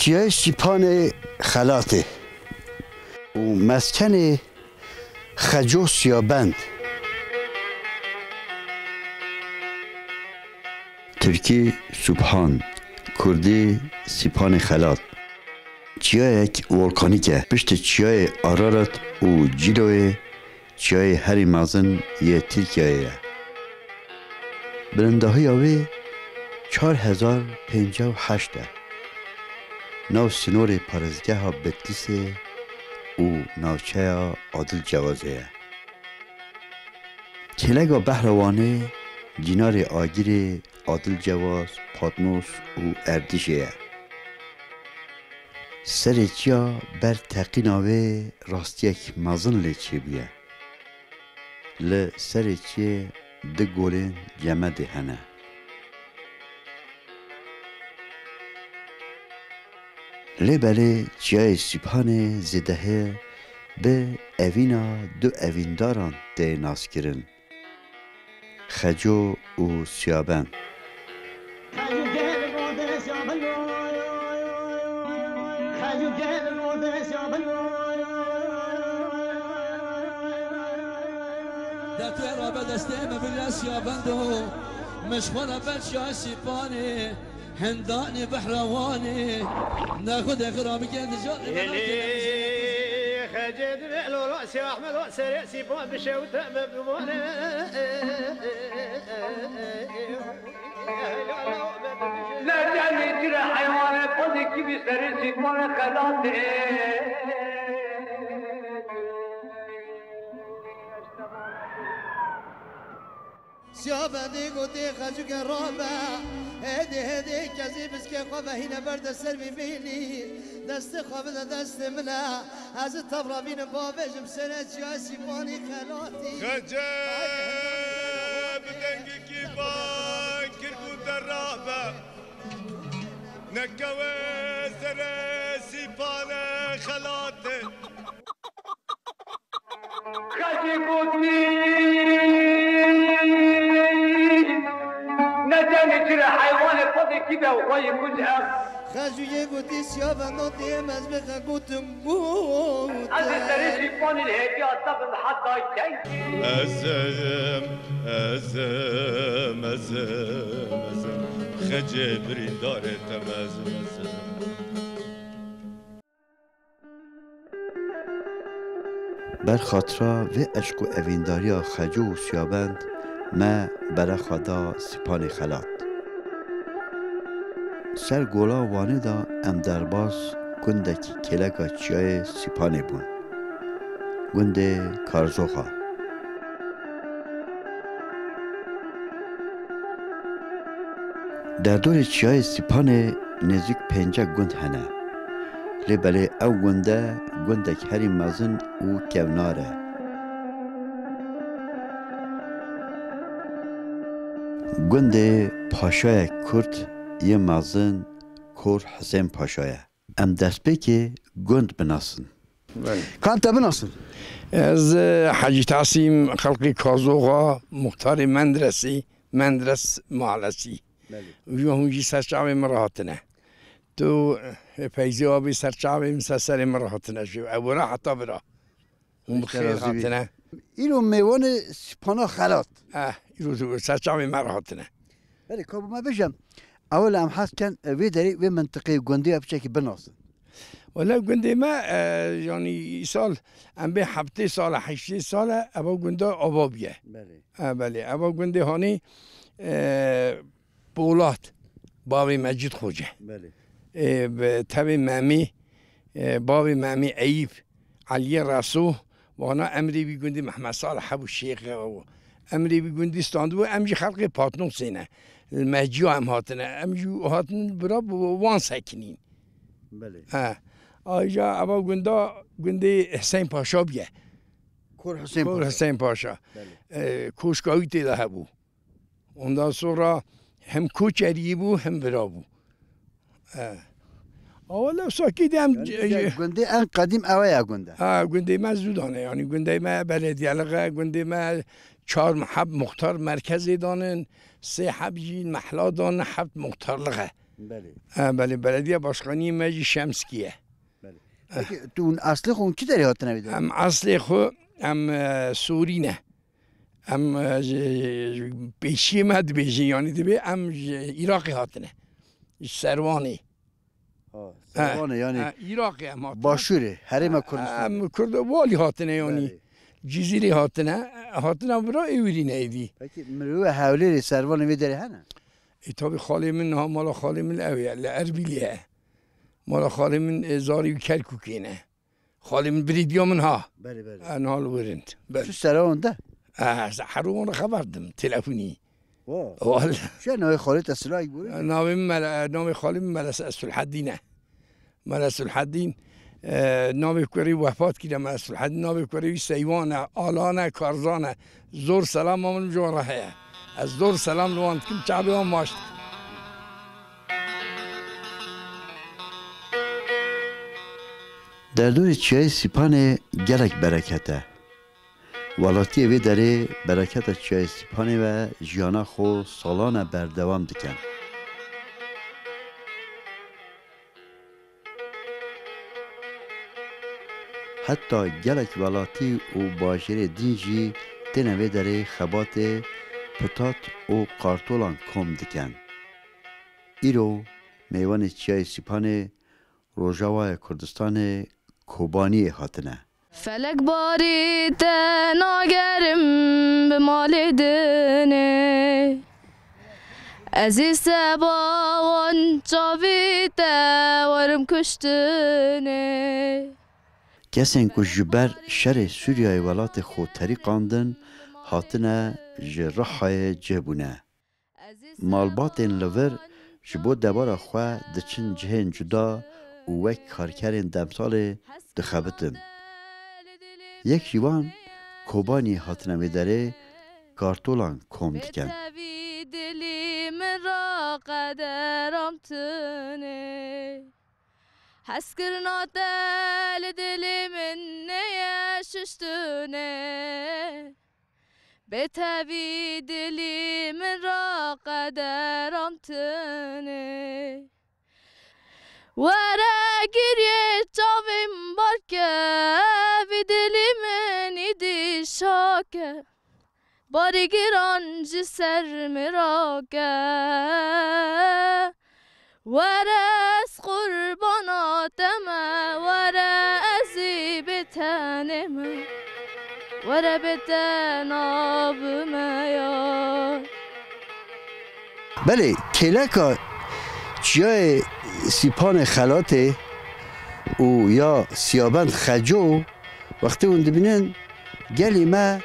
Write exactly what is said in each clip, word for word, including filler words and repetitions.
Çiyayê Sîpanê Xelatê û meskenê Xeco Siyabend. Tirkî Subhan, Kurdî Sîpanê Xelat. Çiyayek volkanîk e. Piştî çiyayê Ararat û Cîloyê çiyayê herî mezin yê Tirkiyeyê ye. Bilindahiya wê çar hezar pêncî û heşt e. Nav sînorê parêzgeha Bitlîsê û navçeya Adilcewazê ye. Kêleka Behra Wanê cînarê Agirê, Adilcewaz, Patnos û Erdîşê ye. Serê çiya ber teqîna wê rastiyek mezin lê çêbûye. Li serê çiyê du golên cemedê hene. Lê belê çiyayê Sîpanê zêdehê bi evîna du evîndaran tê naskirin, Xeco û Siyabend. Destê rabe destê me bile Siyabendo, min ji xwe re ber çiyayê Sîpanê. Hendanê Behra Wanê, ne xwe de xira bike, nicat Hêlê, Xecê divê lora siyah melo serê sîpan bişewte me bimane. Ne canê cire heywane, pozê kî bi serê sîpan Xelatê. Siyabendê gotê Xecûke rabe, hêdê hêdê kezê biskê xwe vehîne ber de ser vî bêlî, destê xwe bide destê min e, ez ê tev re bînim bavêjim serê çiyayê Sîpanê Xelatê. Xece bi dengekî bang kir, gote rabe, nekewe serê Sîpanê Xelatê. Xecê gotî, ne tenê çire heywanê xwedê kî de xwe yê kuc em. Xecûyê gotî, Siyabendo tê em ez bê xwe gotim got. Ez ê serê Sîpanê li hêviya te bim heta key? Ez im, ez im, ez im, ez im. Xecê birîndarê te me ez im, ez im. Ber xatira vê eşq û evîndariya Xeco û Siyabend me berexa da Sîpanê Xelat. Ser gola Wanê de em derbas gundekî kêleka çiyayê Sîpanê bûn. Gundê Karzoxa. Derdorê çiyayê Sîpanê nêzîk pêncî gund hene. Lê belê ew gunde gundek herî mezin û kevnar e. Gundê paşayek Kurd yê mezin Kor Hisên Paşa ye. Em destpêkê gund binasin. Belê. Ka em te binasin. Ez, e, Hecî Tasîm, xelkê Kazoxa, muxtarê Mendresî, Mendres Mahallesî. Belê. Û hûn jî ser çavê min re hatine. Tu, e, Feyzî abî ser çavê min, ser serê min re hatine jî. Ew wira heta vira. Hûn bi xêr hatine. Îro mêvanê Sîpana Xelat. Eh, îro ser çavê me re hatine. Belê, ka bo me bêje, ewil em hez ken, e, vê derê, vê mintiqeyê, gundê ya piçekî binasin. Wele gundê me, e, yanî îsal em bê heftê sal e, heştê sal e, eva gunda ava bûye. Belê. E, belê, eva gundê hanî, e, Polat, bavê Mecîd Xoce. Belê. Ê, bi tevê Memî, ê, bavê Memî Eyîp, Eliyê Reso, wana emrê wî gundî Mehmed Salih hebû şêx e û emrê wî gundî standibû, em jî xelkê Patnosê ne. Li Meciya em hatine. Em jî hatin bira bi wan sekinîn. Belê. He. Ayrıca eva gunda, gundê Hüseyin Paşa bûye. Kor Hüseyin Kor Paşa. Hüseyin Paşa. Belê. E, koşka wî tê de hebû. Ondan sonra hem Koçerî bû hem vira bû. E. Awa lewsakî de em Yani, gundê en qedîm ewe ya gunda. Ha, gundê me zû dane, yani gundê me belediyelix e, gundê me çar heb muxtar merkezê danin, sê heb jî mehla danin, heft muxtarlix e. Belê. Ha, belê, belediye başkanî me jî Şemskî ye. Belê. Peki, tu hûn eslê xwe hûn kî derê hatine vê derê? Em eslê xwe, em, e, Sûrî ne. Em, e, ji, ji pêşiyê me dibêjin, yanî dibê em ji Iraqê hatine. Ji Serwanê. Ha, Serwanê, yanî ha, Iraqê em hatine. Başûrê, herêma Kurdistanê. Em Kurd-, Walî hatine, yanî. Belê. Cizîrê hatine. Hatine vira êwirî ne êdî. Peki, mirove Hewlêrê, Servanê vê derê hene? E, tabii xalê min niha mala xalê min ew ye, li Erbîlê ye. Mala xalê min, e, zarî wî Kerkûkê ne. Xalê min birî diya min ha. Belê, belê. E, niha li wir in. Belê. Çi sera wan de? E, ez her wan re xeber dim, telefonî. Wa. Wal. Çi navê xalê te silayek bû? E, navê min Mele-, e, navê xalê min Mele Sulhedîn e. Mele Sulhedîn, e, navê kurê wefat kiriye Mele Sulhedîn, navê kurê wî Seywan e, Alan e, Karzan e. Zor selama min ji wan re heye. Ez zor selam li wan dikim, çavê wan maç dikim. Derdorê Çiyayê Sîpanê gelek bereket e. Welatiyê vê derê bereketa Çiyayê Sîpanê ve jiyana xwe salan e berdewam dikin. Heta gelek welatî û bajêrê din jî têne vê derê xebatê pitat û qartolan kom dikin. Îro mêvanê Çiyayê Sîpanê Rojavayê Kurdistanê Kobaniyê hatine. Felek barî te nagerim bi malê dinê. Ez ê seba wan çavî te werim kuştinê. Kesên ku ji ber şerê Sûriyeyê welatê xwe terîqandin, hatine ji Rihayê cih bûne. Malbatên li vir ji bo debara xwe diçin cihên cuda û wek karkerên demsalê dixebitin. Yek ji wan Kobanî hatine vê derê kartolan kom dikin. Bê tevî dilî min ra qederam tune. Hezkirina te li dilê min neye şiştune. Bê tevî dilî min ra qederam tune. Were girê çavên barke, vî dilî min îdî şake. Barî giran ji ser min rake. Were ez qurbana te me, were ez ê bi tenê me, were bi te nabime yar. Belê, kêleka Çiyayê Sîpanê Xelatê û ya Siyabend Xeco, wextê hûn dibînin gelê me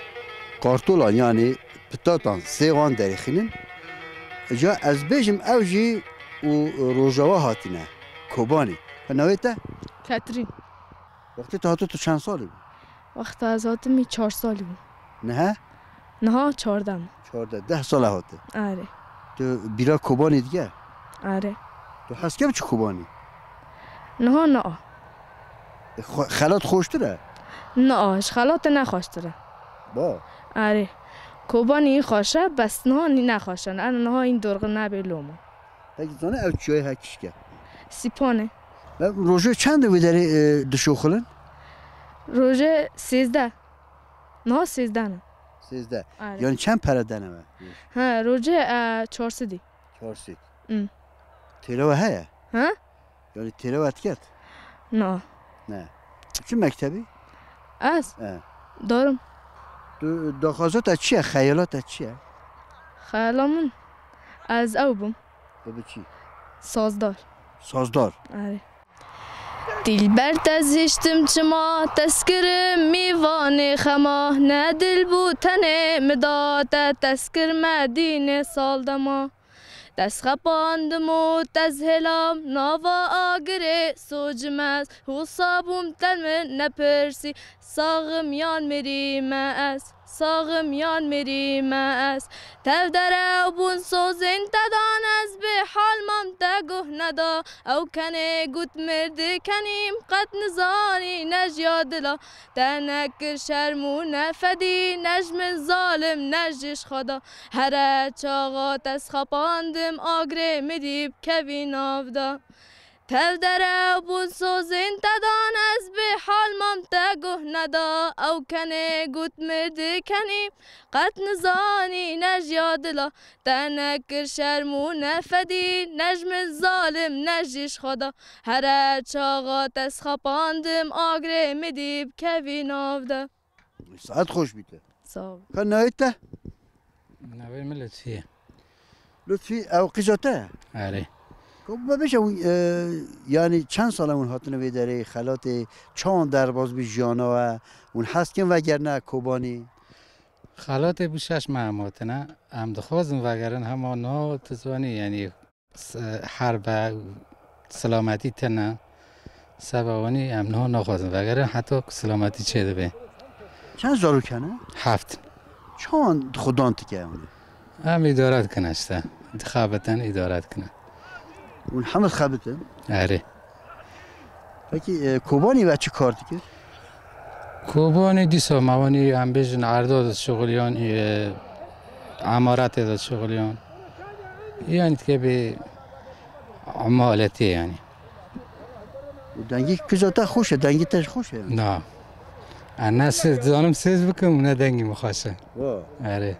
qartolan, yanî pitatan sê wan derêxînin. Ca ez bêjim ew jî û Rojava hatine, Kobanî. Navê te? Ketrîn. Wextê tu hatî tu çend salî bû? Wexta ez hatim, min çar salî bû. Niha? Niha çardeh me. Çardeh, deh sala hate. Erê. Tu bîra Kobanî dike? Erê. Tu hez ke biçî Kobanî? Niha na. E, xwe-, xelat xweştir e? Na, ji xelatê ne xweştir e. Ba. Erê. Kobanî î xweş e, bes niha nî ne xweş e. Em niha în dorxin nebê loma. Peki, zane ew çiyayê he kişk e? Sîpanê. Ve rojê çend e wê derê, e, dişoxilin? Rojê sêzdeh. Niha sêzdeh ne. Sêzdeh. Are. Yani çend pere dene we? He, rojê, e, çar sedî. Çar sed. Hmm. Têlewe heye? He? Yani têlewe diket? Na. Ne. Çi mektebî? Ez? He. Darim. Tu daxwaza te çi ye? Xeyala te çi ye? Xeyala min? Ez ew bim. Bibî çi? Sazdar. Sazdar. Erê. Dilber te zîştim çima, tezkirim mîvanê xema, ne dil bû tenê mi da te, tezkir me dînê sal dema. Te xepandim û te zihêlam nava agirê socim ez, wisa bûm te min nepirsî, saxim yan mirî me ez, saxim yan mirî me ez. Tev derew bûn sozên te dan ez, bê hal mam te guh neda, ew kenê got mirdi kenîm, qet nizanî ne ji ya dila. Te nekir şerm û nefedî, ne ji min zalim, ne ji ji Xweda. Here çaxa te xepandim, agirê mirî bikevî nav de. Tev derew bûn sozên te dan ez, bê hal mam te guh neda. Ew kenê got mirdi kenî, qet nizanî ne ji ya dila. Te nekir şerm û nefedî, ne ji min zalim, ne ji ji Xweda. Here çaxa te xepandim, agirê mirî bikevî nav de. Saet xweş bîte. Sağ ol. Ka navê te? Navê min Lutfî ye. Lutfî, ew qîza te ye? Erê. Ka bibêje, hûn, e, yanî çend sal e hûn hatine vê derê, xelatê çawan derbas bî jiyana we, hûn hez dikin vegerine Kobanî? Xelatê bû şeş meh em hatine. Em dixwazin vegerin, hema niha tu zanî, yanî s-, herb e, silametî tune. Seba wanî em niha naxwazin vegerin heta ku silametî çêdibe. Çend zarok hene? Heft. Çawan di xwe dan dike hûn? Em îdare dikin işte. Dixebitin, îdare dikin. Hûn hemû dixebitin? Erê. Pekî, e, Kobanî we çi kar dikir? Kobanî dîsa me wanî em bêjin erda dişuxuliyan, e, emaretê dişuxuliyan. Yanî dike bê emaletê yanî. Û dengê kîza te xweş e, dengê te jî xweş e. Na. Ez ne sêz, dizanim sêz bikim û ne dengê min xweş e. Wa. Erê.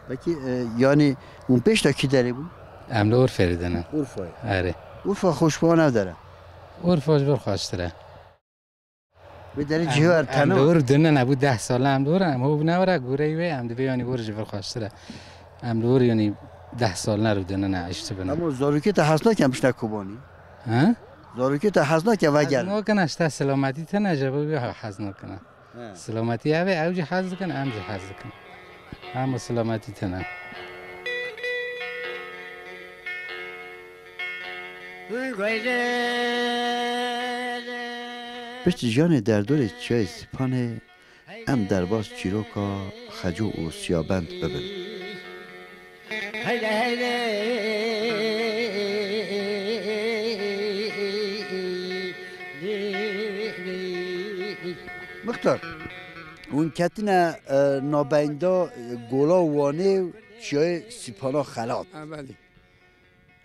Pekî, e, yanî hûn pêş de kî derê bûn? Em li Urfê dinin. Urfayê. Erê. Urfa xweş bû, ne dere? Urfa ji vir xweştir e. Wê derê cihê we tene. Em li wir dinin, e, bû deh sal em li wir, em hov ne were, gureyê wê, em divê yanî wir ji vir xweştir e. Em li wir yanî deh sal ne rû dinin, e, îş dibin. Ama zarokê te hez nakin bişne Kobanî? He? Zarokê te hez nakin vegerin? Hez nakin, işte silametî tune, ji bo wî hez nakin. He. Silametî ev e, ew jî hez dikin, em jî hez dikin. Hemû silametî tune. Piştî jiyanê derdorê Çiyayê Sîpanê em derbas çîroka Xeco û Siyabend bibin. Heyle heyle. Mixtar, hûn ketine, e, nabeyna, e, Gola Wanê û Çiyayê Sîpana Xelat. E, belê.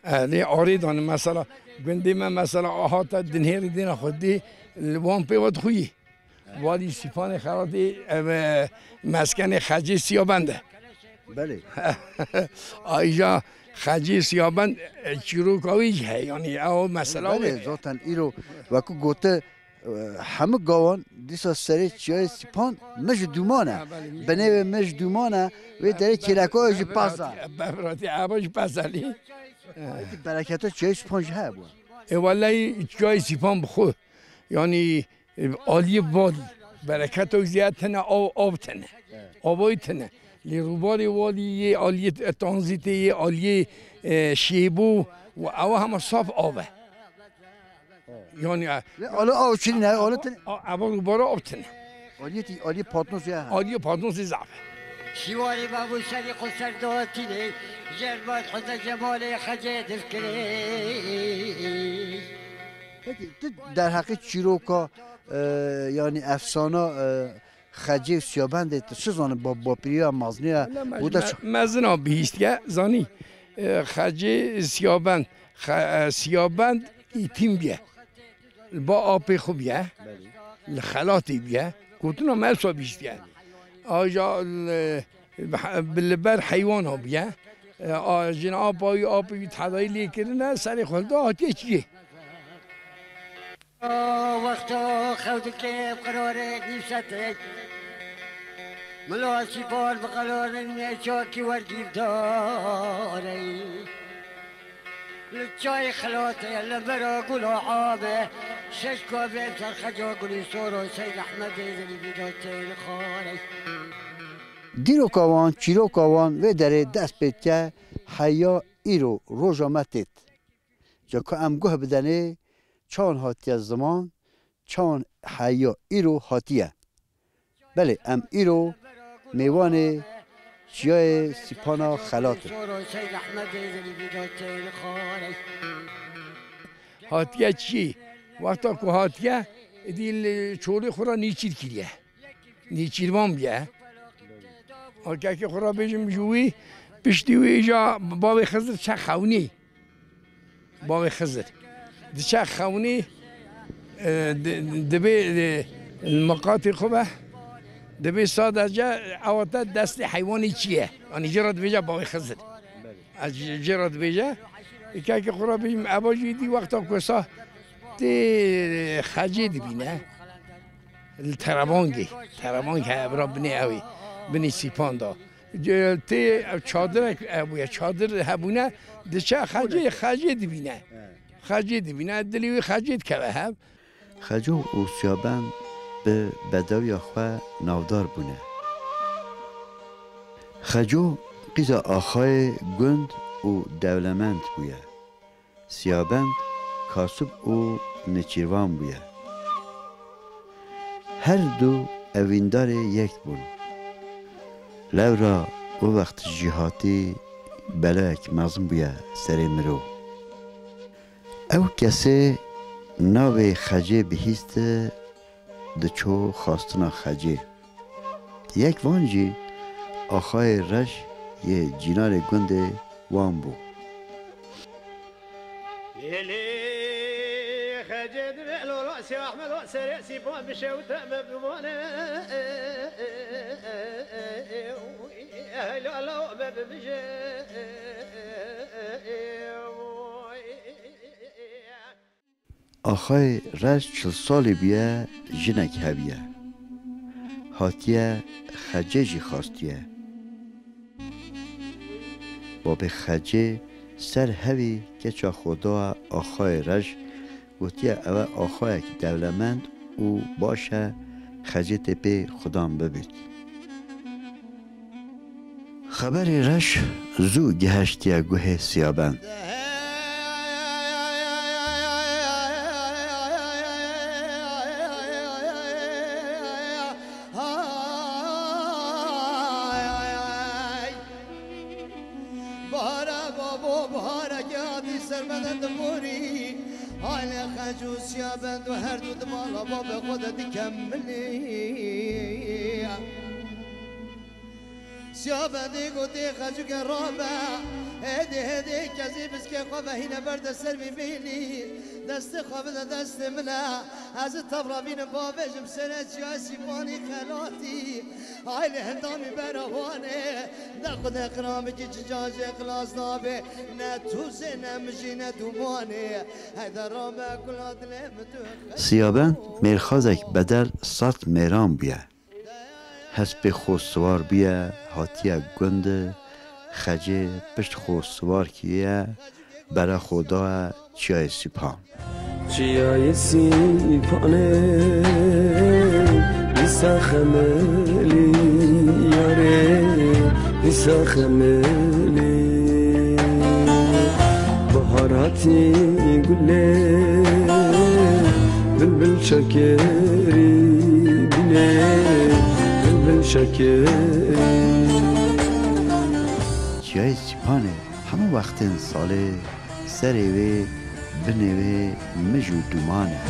E, lê arê danî mesela, gundê me mesela, aha te dinhêrî dêna xwe dê, li wan pê ve dixuyî. Walî Sîpanê Xelatê, ev, e, meskenê Xecê Siyabend e. Belê. Ayrıca Xecê Siyabend, e, çîroka wî jî heye, yanî ew mesela wê. Belê, zaten îro wekî gote, e, hemû gawan dîsa serê Çiyayê Sîpan mij û dûman e. Ha, belê, mij Binê wê mij dûman e, wê derê kêleka jî pez e. Bev ratî, eva jî pez e lê. Pekî bereketa Çiyayê Sîpan jî heye bû? E, wellahî Çiyayê Sîpan bi xwe, yanî, e, aliyê valî, bereketa wî zêde tune, av, av tune. Evet. Avayî tune. Lê rûbarê valî yê aliyê, e, tanzîtê yê aliyê, e, şêbo û ewa hema saf av e. Yanî, e, Lê ala aw çirî ne, ala tune. A, ewa rûbara av tune. Aliyê tî, aliyê patnosê ya. Aliyê patnosê zaf e. Şîwarê bavû serî xwe ser datînê, jer vat xwe de cemalê Xecê divkirê. Pekî, tu derheqê çîroka, e, yanî efsana, e, Xecê û Siyabendê tu çi zanî, ba-, bapîriya mezniya Wele mez-, bû de me-, çi? Mezina bihîstiye, zanî, e, Xecê Siyabend, Xe-, e, Siyabend îtîm biye. Li ba apê xwe biye. Belê. Li Xelatê biye. Gotina me wisa bihîstiye. Aja li, bi li ber heywana biye. E, a, jin apa wî, apê wî tehedayî lê kirine, serê xwe li da hatiye çiyê. Wexto xew dike bi qirorek nîvşetê. Mila Sîpan bi qelorê nêçakî wergîrdar e. Li çayê Xelatê li bera Gula Ame, şeş gavên ser Xeca Gulî Soro Seyd Ehmedê Zelî Bîda tên xare. Dîroka wan, çîroka wan vê derê dest pê dike heya Îro roja me têt. Ca ku em guh bidenê, çawan hatiye ziman, çawan heya îro hatiye. Belê, em îro mêvanê Çiyayê Sîpana Xelat in. Hatiye çi? Wexta ku hatiye, êdî li çolê xwe re nîçîr kiriye. Nîçîrvan bûye. Erkekê xwe re bêjim ji wî, piştî wî îja bavê Xizir çe xewnî. Bavê Xizir. Diçe xewnî, e, di-, dibê, e, miqatê xwe ve, dibê sadece ewa te destê heywanê çi ye? Yanî jê re dibêje bavê Xizir. Ez jê, jê re dibêje. Kekê xwe re bêjim, eva jî dî wexta ku sa tê xecê dibîne. Li Terevangê. Terevang heye bira binê ew ê. Binê Sîpan da. Tê çadirek hebûye, çadir hebûne, diçe xecê, xecê dibîne. Xecê dibîne, dilê wî xecê dikeve hev. Xeco û Siyabend bi bedewiya xwe navdar bûne. Xeco qîza axayê gund û dewlemend bûye. Siyabend kasib û nêçîrvan bûye. Her du evîndarê yek bûn. Lewra û wext jîhatî belayek mezin bûye serê mirov. Ew kesê navê Xecê bihîsti, diço xwastina Xecê. Yek van jî axayê reş yê cînarê gundê wan bû. Êlê Xecê divê lola Sî Ehmed o serê Sîpan bişewte me bimane. Lala me bimije. Axayê Reş çil salî bûye, jinek hebiye. Hatiye Xecê jî xastiye. Babê Xecê ser hevî keça xwe da axayê Reş, gotiye, ew e axayek dewlemend û baş e, Xecê tê pê xudan bibît. Xeberê reş zû gihiştiye guhê Siyabend. Bahara babo, bahara ke hatî ser me de dimorî. Aile Xec û Siyabend û her du di mala babê xwe de dikemilî. Siyabendê gotê, Xecûke rabe, hêdî hêdî kezî biskê xwe vehîne berde ser vî bînî. Destê xwe bide destê min e, ez ê tev re bînim bavêjim serê çiyayê Sîpanî xelatî. Aylê hindanî bera wanê, de xwedê qiramikî çi can jê xilas nabe, ne tûzê ne mijî ne dûmanê. Heyde rabe kula dilê min tu. Siyabend mêrxazek bedel sed mêran bûye. Hespê xwe siwar bûye, hatiye gund, Xecê pişt xwe siwar kiriye, bere xwe daye çiyayê Sîpan. Çiyayê Sîpanê, dîsa xemelî yarê, dîsa xemelî. Bahar hatî gulê, bilbil şekerî bînê, bilbil şekerî. Çiyayê Sîpanê hemû wextên salê serê wê, binê wê mij û dûman e.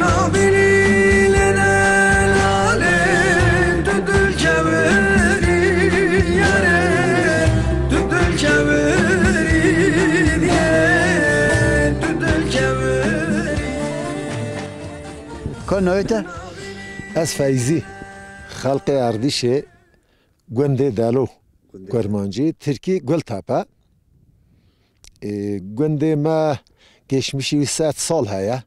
Nabînî lê ne lalê, tu dil kevirî yarê, tu dil kevirî diye, tu dil kevirî. Ka navê te? Ez Feyzî, xelqê Erdîşê, gundê Delo, Gundê. Kurmancî, Tirkî Gultepe. Ê, gundê me geçmişî wî sed sal heye.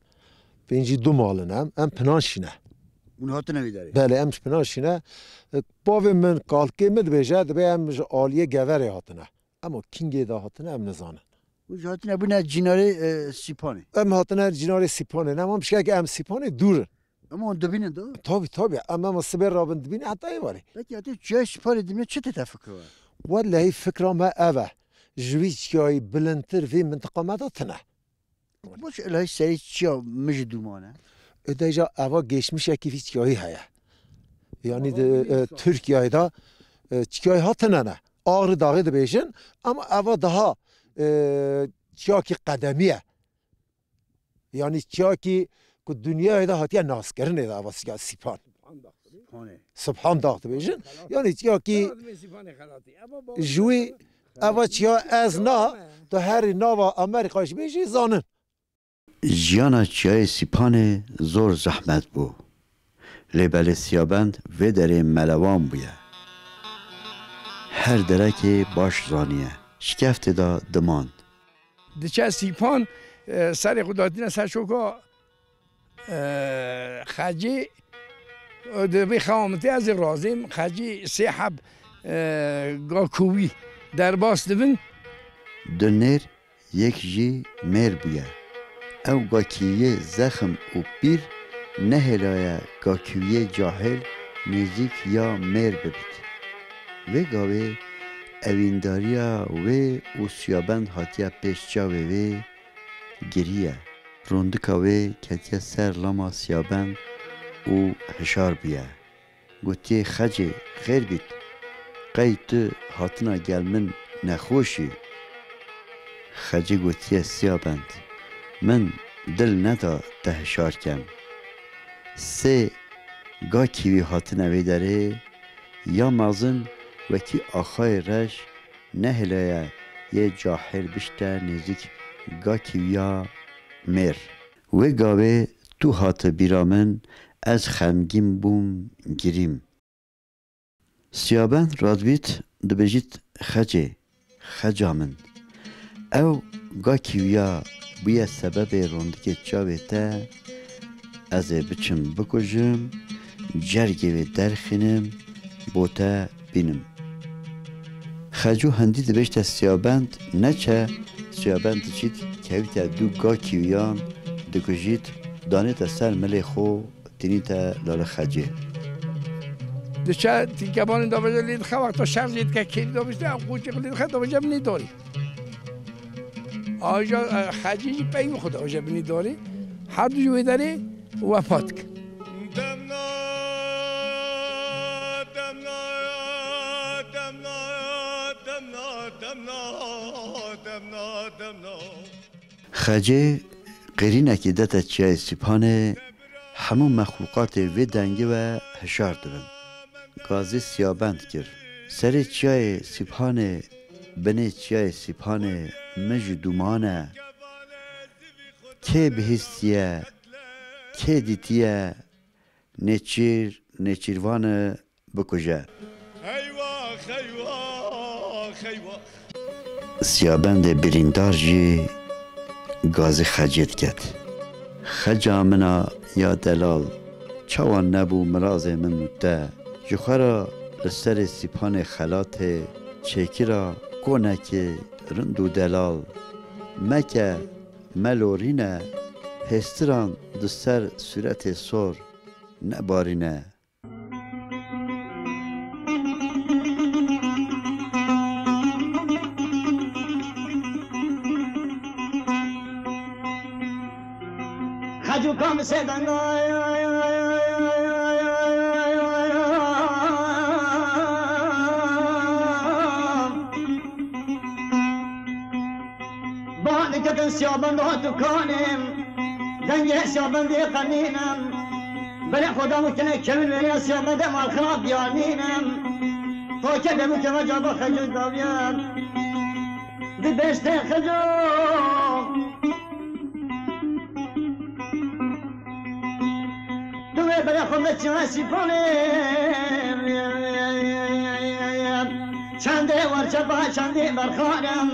Pêncî du mal in em. Em Pinanşî ne. Hûn hatine vî derê? Belê, em ji Pinanşî ne. E, bavê min, kalkê min dibêje, dibê em ji aliyê Geverê hatine. Ema kingê de hatine, em nizanin. Hûn jî hatine bûne cînarê, e, Sîpanê? Em hatine cînarê Sîpanê. Ne, em şikek em Sîpanê dûr in. Ema hûn dibînin de? Tabii, tabii. Em, ema sibê rabin dibînin heta êvarê. Peki, hatê çiyayê Sîpanê dibîne, çi tê te fikir we? Wellehî fikra me ev e. ji wî çiyayî bilindtir vê mintiqa me de tine. Baş, elay serê çiya Mij û Dûman e? Ê, deja eva geçmişekî vî çiyayî heye. Yanî di, e, Tirkiyeyê de, e, çiyayê hatine ne. Ağrı Dağı dibêjin, ama eva daha, e, çiyakî qedemî ye. Yanî çiyakî ku dinyayê de hatiye naskirinê de eva siya Sîpan. Sibhan Dax dibêjin. Yanî çiyakî ji wî eva çiya ez na, tu herî nava Amerîka jî bêjî zanin. Jiyana çiyayê Sîpanê zor zehmet bû. Lê belê Siyabend vê derê melewan bûye. Her derekê baş zaniye. Şikeftê de dimand. Diçe Sîpan, e, serê xwe datîne ser çoka, e, Xecê, e, di vê xewa min tê, ez ê razêm, Xecê sê heb, e, gakûwî derbas dibin. Du nêr, yek jî mêr bûye. Ew gakîwiyê zexm û pîr nehêlaye gakîwiyê cahil nêzîk ya mêr bibit. Vê gavê ewîndariya wê û Siyabend hatiye pêş çavê wê, giriye. Rondika wê ketiye ser lama Siyabend û hişar bûye. Gotiye, Xecê, xêr bît, qey tu hatina gel min nexweş î? Xecê gotiye, Siyabend, min dil neda te hişar kem. Sê gakîwî hatine vê derê, ya mezin wekî axayê reş nehêlaye yê cahil bişte nêzîk gakîwiya mêr. Wê gavê tu hate bîra min, ez xemgîn bûm, girîm. Siyabend radivît, dibêjît, Xecê, Xeca min, ew gakîwiya bûye sebebê rondikê çavê te, ez ê biçim bikujim, cergê wê derxînim, bo te bînim. Xeco hindî dibêjte Siyabend, neçe, Siyabend diçît, kevîte dû gakîwiyan, dikujît, danête ser milê xwe, tînîte lale Xecê. Diçe tîkebanê daveje lê dixe, wexta şer jê dike kêlî davêje, ew qoçê xwe lê dixe, daveje binê darê. Aja, e, Xecê jî pey wî xwe daveje binê darê. Her du ji wê derê wefat dikin. Demna, demna, demna, demna. Xecê qêrînekî dete çiyayê Sîpanê, hemû mexlûqatê vê dengê we hişar dibin. Gazî Siyabend kir. Serê çiyayê Sîpanê, binê çiyayê Sîpanê mij û dûman e. Kê bihîstiye, kê dîtiye, nêçîr, nêçîrvan e, bikuje. Eywax, eywax, eywax. Siyabendê birîndar jî gazî Xecê diket. Xeca min a ya delal, çawa nebû mirazê min û te? Ji xwe re li serê Sîpanê xelatê çêkira konekê rind û delal. Meke, melorîne, hêstiran di ser sûretê sor nebarîne. Xeco kam sê dengay. Ba diketin Siyabend hat û kanê, dengê Siyabendê qenîne. Belê Xweda û tine kevin weriya Siyabendê mal xirab diyanîne. Xwake demû keva caba Xeco daviye. Di deştê Xeco. Tu wê bere xwe veçiya Sîpanê. Çendê werçe ba çendê berxarim.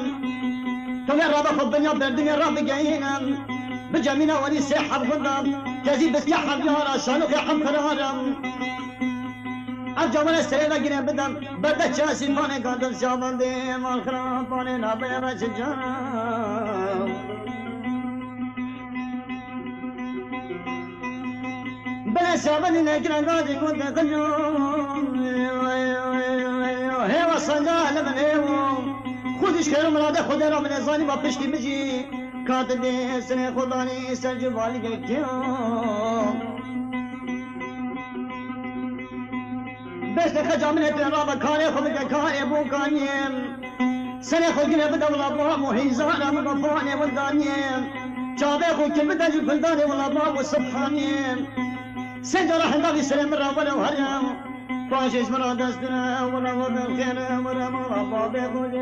Tu wê rabe xwe binya berdinê rabigeyînim. Bi cemîna welî sê heb gunda. Kezî biske heb yara şanoxê hem qirarim. Ev camane serê vegire bidim. Berde çiya Sîpanê gandim Siyabendê. Mal xirapanê nabeye veçica. Bele Siyabendê nekine gazî gundê qinco. Hêwa sanga li min hêwo. Xwed Ji xêr û miradê Xwedê re min ê zanî ba piştî min jî ka dibê serê xwe danî ser civalgekê. Beş deqe ca min ê tê rabe karê xwe bike karê bo kaniyê. Serê xwe gire bide wila bam û hîzana min be fanê win daniyê. Çavê xwe kir bide ji guldanê wila bam û sibhaniyê. Sê cara hindavî serê min re were û here. Paşê ji min re dest dire wila we bi xêr were mala babê xwe jê